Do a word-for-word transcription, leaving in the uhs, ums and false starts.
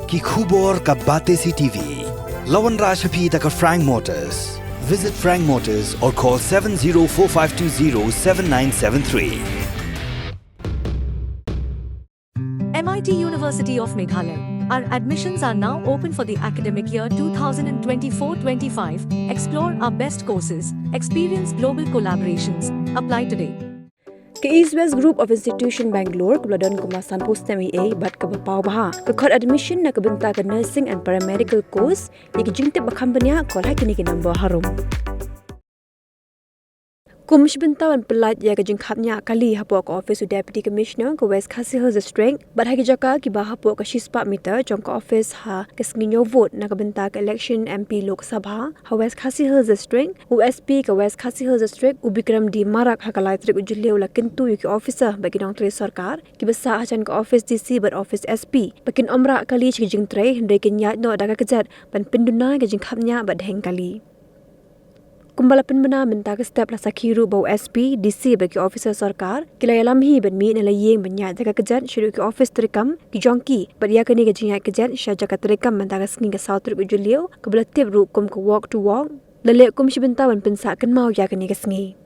Ki khubor ka Batesi TV. La wanrah sha phi da ka Frank Motors. Visit Frank Motors or call seven zero four five two zero seven nine seven three. M I T University of Meghalaya. Our admissions are now open for the academic year two thousand twenty-four twenty-five. Explore our best courses, experience global collaborations. Apply today. Ka East West Group of Institution Bangalore, kaba la don kumba sanphew snem eiei bad kaba paw bha, ka khot admission na ka bynta ka nursing and paramedical course ïa ki jingtip ba kham bniah, call ha kine ki number harum. Kum shi bynta ban pyllait ïa ka jingkhapngiah kali hapoh ka office u Deputy Commissioner ka West Khasi Hills District bad ha ki jaka kiba hapoh ka shispah meter jong ka office ha ka sngi ñiew vote na ka bynta ka election M P Lok Sabha ha West Khasi Hills District, u S P ka West Khasi Hills District u Bikram D Marak ha ka lai tarik u Jylliew la kyntu ïa ki officer bad ki nongtrei sorkar kiba sah hajan ka office D C bad office S P ba kin ym rah kali sha ki jingtrei hynrei kin ïaid noh da ka kjat ban pynduna ïa ka jingkhapngiah bad dheng kali. Kumba la pynbna mynta ka step, la sakhi ruh ba u S P, D C bad ki officer sorkar ki la ïalam hi ban mih na la ïing ban ïaid da ka kjat shaduh ki office treikam ki jong ki bad ïa kane ka jingïaid kjat sha jaka treikam mynta ka sngi ka saw tarik u Jylliew kaba la tip ruh kum ka walk to work, la leh kum shi bynta ban pynsah kynmaw ïa kane ka sngi.